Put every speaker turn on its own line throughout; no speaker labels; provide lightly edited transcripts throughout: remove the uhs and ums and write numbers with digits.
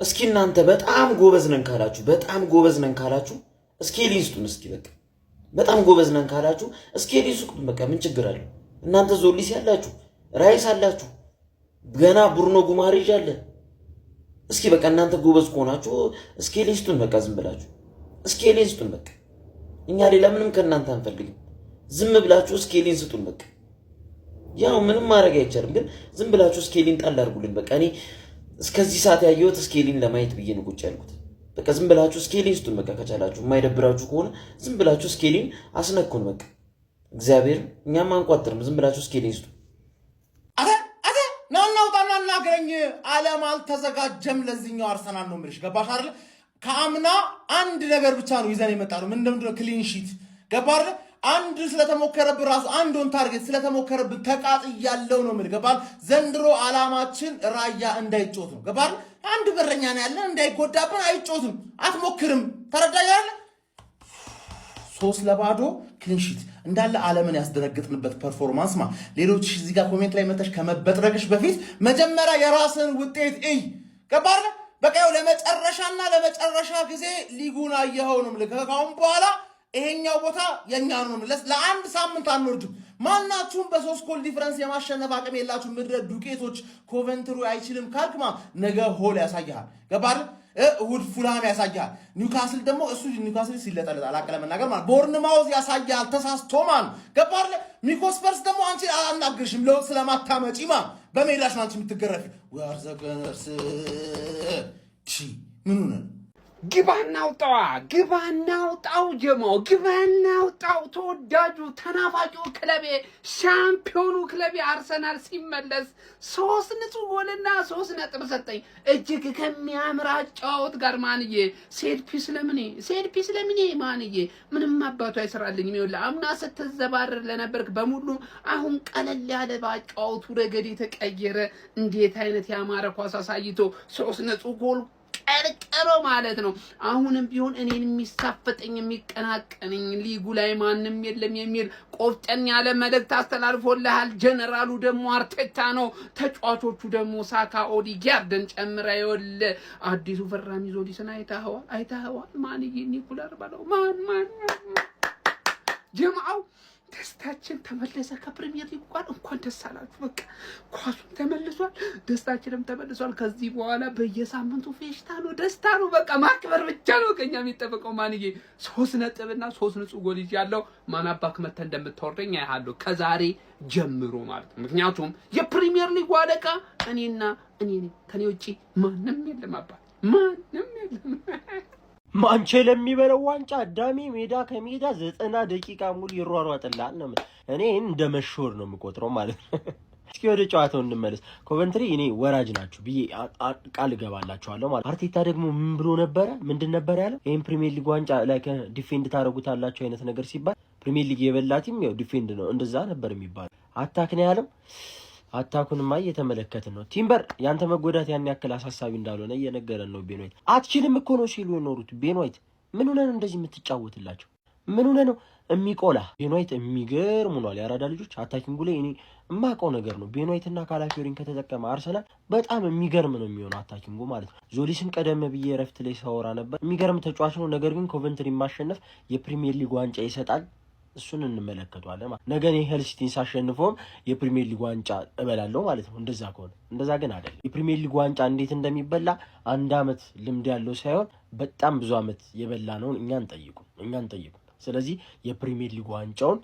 እስኪ እናንተ በጣም ጎበዝ ነን ካላችሁ፣ በጣም ጎበዝ ነን ካላችሁ ስኬሊን ስጡን። እስኪ በቃ በጣም ጎበዝ ነን ካላችሁ ስኬሊን ስጡን። በቃ ምን ችግር አለው? እናንተ ዞሊስ ያላችሁ፣ ራይስ አላችሁ፣ ገና ብሩኖ ጉማሬዥ አለ። እስኪ በቃ እናንተ ጎበዝ ከሆናችሁ ስኬሊን ስጡን። በቃ ዝም ብላችሁ ስኬሊን ስጡን። በቃ እኛ ሌላ ምንም ከእናንተ አንፈልግም። ዝም ብላችሁ ስኬሊን ስጡን። በቃ ያው ምንም ማድረግ አይቻልም፣ ግን ዝም ብላችሁ ስኬሊን ጣል አድርጉልን። በቃ እኔ እስከዚህ ሰዓት ያየሁት ስኬሊን ለማየት ብዬ ነው ቁጭ ያልኩት። በቃ ዝም ብላችሁ ስኬሊን ስጡን። በቃ ከቻላችሁ፣ የማይደብራችሁ ከሆነ ዝም ብላችሁ ስኬሊን አስነኩን። በቃ እግዚአብሔር እኛም አንቋጥርም። ዝም ብላችሁ ስኬሊን ስጡን።
አተ አተ ና እናውጣና እናገረኝ። ዓለም አልተዘጋጀም ለዚህኛው አርሰናል ነው የምልሽ። ገባሽ አይደል? ከአምና አንድ ነገር ብቻ ነው ይዘን የመጣ ነው። ምንድን ነው? Clean sheet። ገባ አይደል? አንድ ስለተሞከረብን ራሱ፣ አንድ on target ስለተሞከረብን ተቃጥያለው ነው የምልህ። ገባህ? ዘንድሮ አላማችን ራያ እንዳይጮት ነው። ገባህ? አንድ በረኛ ነው ያለን፣ እንዳይጎዳብን አይጮትም፣ አትሞክርም። ተረዳኝ አይደል? 3-0 clean sheet እንዳለ ዓለምን ያስደነግጥንበት performance ማ። ሌሎች እዚህ ጋር comment ላይ መተሽ ከመበጥረቅሽ በፊት መጀመሪያ የራስን ውጤት እይ። ገባህ አይደል? በቃ ያው ለመጨረሻና ለመጨረሻ ጊዜ ሊጉን አየኸው ነው የምልህ። ከአሁን በኋላ ይሄኛው ቦታ የኛ ነው። ለአንድ ሳምንት አንወርድም። ማናችሁም በ3 goal difference የማሸነፍ አቅም የላችሁ ምድረ ዱቄቶች። ኮቨንትሪ አይችልም ካልክማ ነገ ሆል ያሳይሃል። ገባህ? እሁድ ፉልሃም ያሳይሃል። ኒውካስል ደግሞ እሱ ኒውካስል ሲለጠለጥ አላቀ ለመናገር ማለት ቦርንማውዝ ያሳይሃል። ተሳስቶ ማን ገባህ? ሚኮስፐርስ ደግሞ አንቺ አላናግርሽም፣ ለውጥ ስለማታመጪ ማ በሜዳሽ ነው አንቺ የምትገረፊ። We are the Gunners። ምን ሆነ?
ግባና አውጣዋ፣ ግባና አውጣው፣ ጀማው ግባና አውጣው። ተወዳጁ ተናፋቂው ክለቤ፣ ሻምፒዮኑ ክለቤ አርሰናል ሲመለስ ሶስት ንጹህ ጎልና 3 ነጥብ ሰጠኝ። እጅግ ከሚያምር አጨዋወት ጋር ማንዬ። Set piece ለምኔ፣ set piece ለምኔ ማንዬ፣ ምንም አባቱ አይሰራልኝም። ይኸውልህ አምና ስትዘባረር ለነበርክ በሙሉ አሁን ቀለል ያለ በአጨዋወቱ ረገድ የተቀየረ እንዴት አይነት ያማረ ኳስ አሳይቶ ሶስት ንጹህ ጎል ቀርቀሮ ማለት ነው። አሁንም ቢሆን እኔን የሚሳፈጠኝ የሚቀናቀነኝ ሊጉ ላይ ማንም የለም የሚል ቆፍጠን ያለ መልእክት አስተላልፎልሃል። ጀነራሉ ደግሞ አርቴታ ነው። ተጫዋቾቹ ደግሞ ሳካ፣ ኦዲጋርድን ጨምረ ይኸውልህ አዲሱ ፈራሚ ዞሊስን አይተኸዋል? አይተኸዋል? ማንዬ ኒኩለር በለው ማን ማን ጀማዓው ደስታችን ተመለሰ። ከፕሪሚየር ሊግ ጋር እንኳን ደስ አላችሁ። በቃ ኳሱም ተመልሷል፣ ደስታችንም ተመልሷል። ከዚህ በኋላ በየሳምንቱ ፌሽታ ነው፣ ደስታ ነው። በቃ ማክበር ብቻ ነው ከኛ የሚጠበቀው። ማንዬ 3 ነጥብና ሶስት ንጹህ ጎል ይዣለሁ። ማን አባክ መተህ እንደምታወርደኝ አያለሁ ከዛሬ ጀምሮ ማለት ነው። ምክንያቱም የፕሪሚየር ሊጉ አለቃ እኔና እኔ ነኝ። ከኔ ውጭ ማንም የለም፣ አባት ማንም የለም።
ማንቼ ለሚበለው ዋንጫ አዳሜ ሜዳ ከሜዳ 90 ደቂቃ ሙሉ ይሯሯጥልሃል ነው የምልህ። እኔ ይህን እንደ መሾር ነው የምቆጥረው ማለት ነው። እስኪ ወደ ጨዋታው እንመለስ። ኮቨንትሪ እኔ ወራጅ ናችሁ ብዬ ቃል እገባላችኋለሁ ማለት። አርቴታ ደግሞ ምን ብሎ ነበረ? ምንድን ነበር ያለው? ይህን ፕሪሚየር ሊግ ዋንጫ ላይ defend ታደረጉታላችሁ አይነት ነገር ሲባል ፕሪሚየር ሊግ የበላ team ያው defend ነው እንደዛ ነበር የሚባለው። Attack ነው ያለው። Attack ኡንማ እየተመለከትን ነው። ቲምበር ያንተ መጎዳት ያን ያክል አሳሳቢ እንዳልሆነ እየነገረን ነው። ቤን ዋይት አትችልም እኮ ነው ሲሉ የኖሩት። ቤን ዋይት ምን ሆነህ ነው እንደዚህ የምትጫወትላቸው? ምን ሆነህ ነው የሚቆላ? ቤን ዋይት የሚገርም ሆኗል። የአራዳ ልጆች attacking ኡ ላይ እኔ የማውቀው ነገር ነው። ቤን ዋይት እና ካላፊዮሪን ከተጠቀመ አርሰናል በጣም የሚገርም ነው የሚሆነው attacking ኡ ማለት ነው። ዞሊስን ቀደም ብዬ እረፍት ላይ ሳወራ ነበር። የሚገርም ተጫዋች ነው። ነገር ግን ኮቨንትሪ ማሸነፍ የፕሪሚየር ሊግ ዋንጫ ይሰጣል። እሱን እንመለከተዋለን ማለት ነገ እኔ ሀል ሲቲን ሳሸንፈውም የፕሪሚየር ሊግ ዋንጫ እበላለሁ ማለት ነው። እንደዛ ከሆነ፣ እንደዛ ግን አይደለም። የፕሪሚየር ሊግ ዋንጫ እንዴት እንደሚበላ አንድ አመት ልምድ ያለው ሳይሆን በጣም ብዙ አመት የበላ ነውን እኛን ጠይቁ፣ እኛን ጠይቁ። ስለዚህ የፕሪሚየር ሊግ ዋንጫውን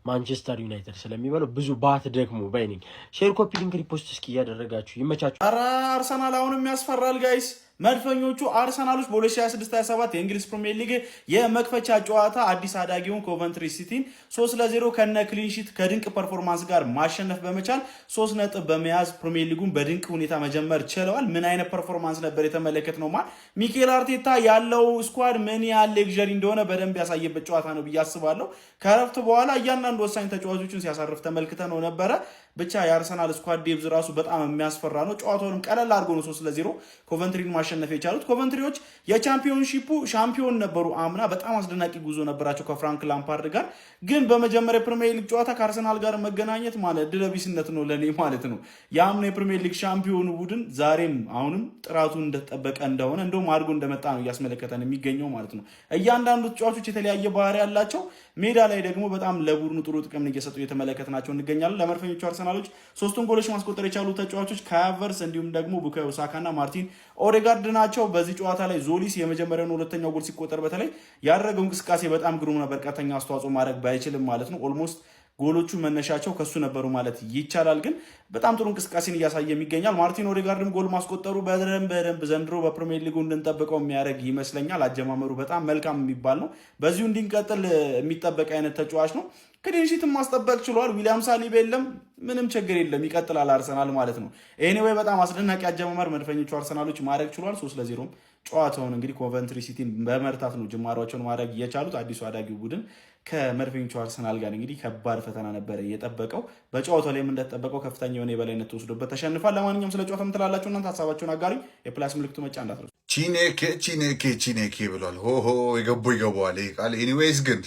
ማንቸስተር ዩናይትድ ስለሚበላው ብዙ ባት ደግሞ ባይነኝ። Share፣ copy link፣ repost እስኪ እያደረጋችሁ ይመቻችሁ።
ኧረ አርሰናል አሁንም ያስፈራል guys። መድፈኞቹ አርሰናሎች በ2026/27 የእንግሊዝ ፕሪሚየር ሊግ የመክፈቻ ጨዋታ አዲስ አዳጊውን ኮቨንትሪ ሲቲን 3-0 ከነ clean sheet ከድንቅ performance ጋር ማሸነፍ በመቻል 3 ነጥብ በመያዝ ፕሪሚየር ሊጉን በድንቅ ሁኔታ መጀመር ችለዋል። ምን አይነት performance ነበር የተመለከትነው? ማን ሚኬል አርቴታ ያለው squad ምን ያህል luxury እንደሆነ በደንብ ያሳየበት ጨዋታ ነው ብዬ አስባለሁ። ከረፍት በኋላ እያንዳንዱ ወሳኝ ተጫዋቾችን ሲያሳርፍ ተመልክተነው ነበረ። ብቻ የአርሰናል squad depth ራሱ በጣም የሚያስፈራ ነው። ጨዋታውንም ቀለል አድርጎ ነው 3-0 ኮቨንትሪን ማሸነፍ የቻሉት። ኮቨንትሪዎች የቻምፒዮንሺፑ ሻምፒዮን ነበሩ አምና። በጣም አስደናቂ ጉዞ ነበራቸው ከፍራንክ ላምፓርድ ጋር። ግን በመጀመሪያ የፕሪሚየር ሊግ ጨዋታ ከአርሰናል ጋር መገናኘት ማለት እድለቢስነት ነው ለእኔ ማለት ነው። የአምና የፕሪሚየር ሊግ ሻምፒዮኑ ቡድን ዛሬም አሁንም ጥራቱ እንደተጠበቀ እንደሆነ፣ እንደውም አድጎ እንደመጣ ነው እያስመለከተን የሚገኘው ማለት ነው። እያንዳንዱ ተጫዋቾች የተለያየ ባህሪ ያላቸው፣ ሜዳ ላይ ደግሞ በጣም ለቡድኑ ጥሩ ጥቅም እየሰጡ እየተመለከትናቸው እንገኛለን። ለመድፈኞቹ አርሰናሎች ሶስቱን ጎሎች ማስቆጠር የቻሉ ተጫዋቾች ካይ ሃቨርትዝ እንዲሁም ደግሞ ቡካዮ ሳካ እና ማርቲን ኦዴጋርድ ናቸው። በዚህ ጨዋታ ላይ ዞሊስ የመጀመሪያውን ሁለተኛው ጎል ሲቆጠር በተለይ ያደረገው እንቅስቃሴ በጣም ግሩም ነበር። ቀጥተኛ አስተዋጽኦ ማድረግ ባይችልም ማለት ነው። Almost ጎሎቹ መነሻቸው ከሱ ነበሩ ማለት ይቻላል። ግን በጣም ጥሩ እንቅስቃሴን እያሳየ ይገኛል። ማርቲን ኦዴጋርድም ጎል ማስቆጠሩ በደንብ በደንብ ዘንድሮ በፕሪሚየር ሊጉ እንድንጠብቀው የሚያደርግ ይመስለኛል። አጀማመሩ በጣም መልካም የሚባል ነው። በዚሁ እንዲንቀጥል የሚጠበቅ አይነት ተጫዋች ነው። Clean sheet ን ማስጠበቅ ችሏል። ዊሊያም ሳሊባ የለም፣ ምንም ችግር የለም፣ ይቀጥላል አርሰናል ማለት ነው። Anyway በጣም አስደናቂ አጀማመር መድፈኞቹ አርሰናሎች ማድረግ ችሏል። 3-0ም ጨዋታውን እንግዲህ ኮቨንትሪ ሲቲን በመርታት ነው ጅማሯቸውን ማድረግ የቻሉት። አዲሱ አዳጊው ቡድን ከመድፈኞቹ አርሰናል ጋር እንግዲህ ከባድ ፈተና ነበረ የጠበቀው። በጨዋታው ላይም እንደተጠበቀው ከፍተኛ የሆነ የበላይነት ተወስዶበት ተሸንፏል። ለማንኛውም ስለ ጨዋታ ምትላላችሁ እናንተ ሀሳባችሁን አጋሪ፣ የ plus ምልክቱ መጫን እንዳትረሱ።
ቺኔኬ ቺኔኬ ቺኔኬ ብሏል። ሆሆ የገቡ ይገባዋል ይህ ቃል። Anyways ግን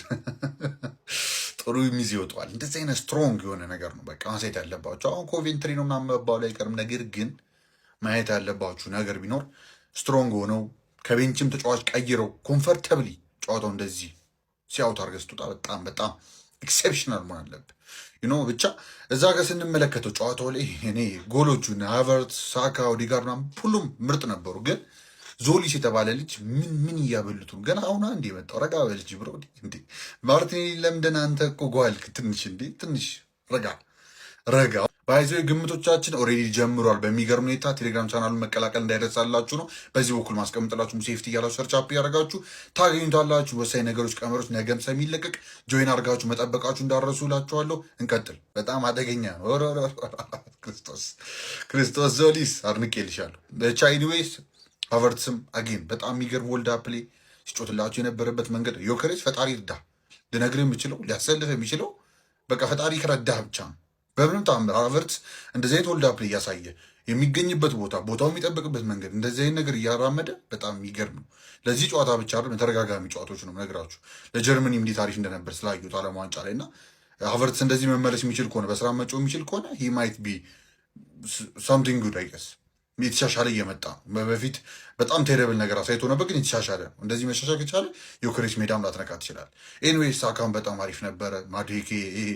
ጥሩ ሚዝ ይወጣዋል። እንደዚህ አይነት strong የሆነ ነገር ነው በቃ ማሳየት ያለባቸው። አሁን ኮቬንትሪ ነው ምናምን መባሉ አይቀርም። ነገር ግን ማየት ያለባችሁ ነገር ቢኖር strong ሆነው ከ bench ም ተጫዋች ቀይረው comfortably ጨዋታው እንደዚህ ሲያውት አድርገህ ስትወጣ በጣም በጣም exceptional መሆን አለብህ። ብቻ እዛ ጋር ስንመለከተው ጨዋታው ላይ እኔ ጎሎቹን ሃቨርትዝ፣ ሳካ፣ ኦዴጋርድ ምናምን ሁሉም ምርጥ ነበሩ። ግን ዞሊስ የተባለ ልጅ ምን ምን እያበሉት ነው? ገና አሁን አንድ የመጣው፣ ረጋ በል ልጅ bro። እንዴ ማርቲኔሊ ለምደን አንተ እኮ ጓልክ ትንሽ፣ እንዴ ትንሽ ረጋ ረጋ። By the way ግምቶቻችን already ጀምሯል። በሚገርም ሁኔታ ቴሌግራም ቻናሉን መቀላቀል እንዳይረሳላችሁ ነው። በዚህ በኩል ማስቀምጥላችሁ ሙሴፍቲ እያላችሁ search up እያደረጋችሁ ታገኙታላችሁ። ወሳኝ ነገሮች፣ ቀመሮች ነገም ስለሚለቀቅ join አድርጋችሁ መጠበቃችሁ እንዳረሱ እላችኋለሁ። እንቀጥል። በጣም አደገኛ ነው። ክርስቶስ ክርስቶስ ዞሊስ አድንቄልሻለሁ። ብቻ anyways ሃቨርትስም again በጣም የሚገርም hold up play ሲጮትላቸው የነበረበት መንገድ፣ ዮከሬስ ፈጣሪ ይርዳ። ልነግርህ የምችለው ሊያሰልፍ የሚችለው በቃ ፈጣሪ ከረዳህ ብቻ ነው። በምንም ተአምር ሃቨርትስ እንደዚህ አይነት hold up play እያሳየ የሚገኝበት ቦታ፣ ቦታው የሚጠብቅበት መንገድ፣ እንደዚህ አይነት ነገር እያራመደ በጣም የሚገርም ነው። ለዚህ ጨዋታ ብቻ አይደለም፣ ተደጋጋሚ ጨዋታዎች ነው ነግራችሁ። ለጀርመኒ እንዴት አሪፍ እንደነበር ስላዩት ዓለም ዋንጫ ላይ እና ሃቨርትስ እንደዚህ መመለስ የሚችል ከሆነ፣ በስራ መጮህ የሚችል ከሆነ he might be something good, I guess። የተሻሻለ እየመጣ ነው። በፊት በጣም terrible ነገር አሳይቶ ነበር፣ ግን የተሻሻለ ነው። እንደዚህ መሻሻል ከቻለ ዮከሬስ ሜዳም ላትነካ ትችላል። Anyway ሳካም በጣም አሪፍ ነበረ። ማዱኬ ይሄ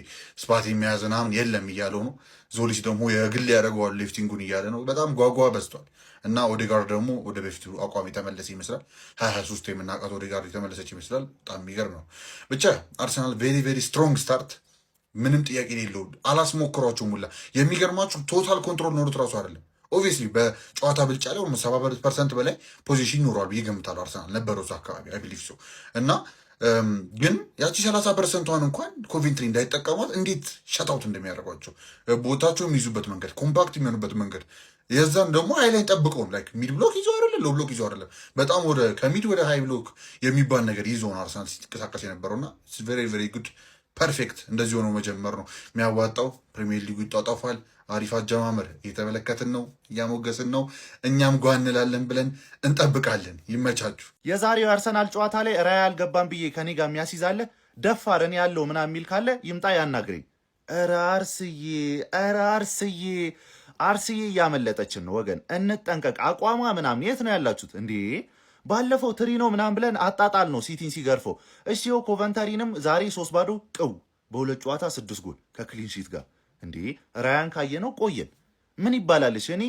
spot የሚያዝ ምናምን የለም እያለው ነው። ዞሊስ ደግሞ የግል ያደርገዋል left wing ኡን እያለ ነው። በጣም ጓጓ በዝቷል። እና ኦዴጋርድ ደግሞ ወደ በፊቱ አቋም የተመለሰ ይመስላል። 2023 የምናውቃት ኦዴጋርድ የተመለሰች ይመስላል። በጣም የሚገርም ነው። ብቻ አርሰናል very very strong start፣ ምንም ጥያቄ የሌለው። አላስሞክሯቸውም ሁላ። የሚገርማችሁ total control ኖሮት ራሱ አይደለም። Obviously በጨዋታ ብልጫ ላይ 70% በላይ possession ይኖረዋል ብዬ ገምታለሁ። አርሰናል ነበረው እዛ አካባቢ፣ I believe so። እና ግን ያቺ 30%ቷን እንኳን ኮቬንትሪ እንዳይጠቀሟት እንዴት shut out እንደሚያደርጓቸው፣ ቦታቸው የሚይዙበት መንገድ፣ compact የሚሆኑበት መንገድ፣ የዛን ደግሞ high line ጠብቀው like mid block ይዘው አይደለም፣ low block ይዘው አይደለም፣ በጣም ወደ ከ mid ወደ high block የሚባል ነገር ይዘው ነው አርሰናል ሲንቀሳቀስ የነበረውና very very good, perfect። እንደዚህ ሆኖ መጀመር ነው የሚያዋጣው። ፕሪሚየር ሊጉ ይጧጧፋል። አሪፍ አጀማመር እየተመለከትን ነው፣ እያሞገስን ነው። እኛም ጓ እንላለን ብለን እንጠብቃለን። ይመቻችሁ።
የዛሬው የአርሰናል ጨዋታ ላይ ራያ አልገባም ብዬ ከኔ ጋር የሚያስይዛለ ደፋር እኔ ያለው ምናምን የሚል ካለ ይምጣ ያናግረኝ። ኧረ አርስዬ፣ ኧረ አርስዬ፣ አርስዬ እያመለጠችን ነው ወገን፣ እንጠንቀቅ። አቋሟ ምናምን የት ነው ያላችሁት እንዴ? ባለፈው ትሪ ነው ምናምን ብለን አጣጣል ነው ሲቲን ሲገርፈው። እሺ ይኸው ኮቨንተሪንም ዛሬ 3-0 ቅው፣ በሁለት ጨዋታ ስድስት ጎል ከ clean sheet ጋር። እንዴ ራያን ካየነው ቆየን። ምን ይባላልሽ? እኔ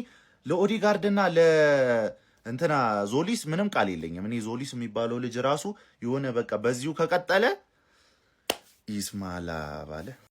ለኦዲጋርድና ለእንትና ዞሊስ ምንም ቃል የለኝም። እኔ ዞሊስ የሚባለው ልጅ ራሱ የሆነ በቃ በዚሁ ከቀጠለ ይስማላ ባለ።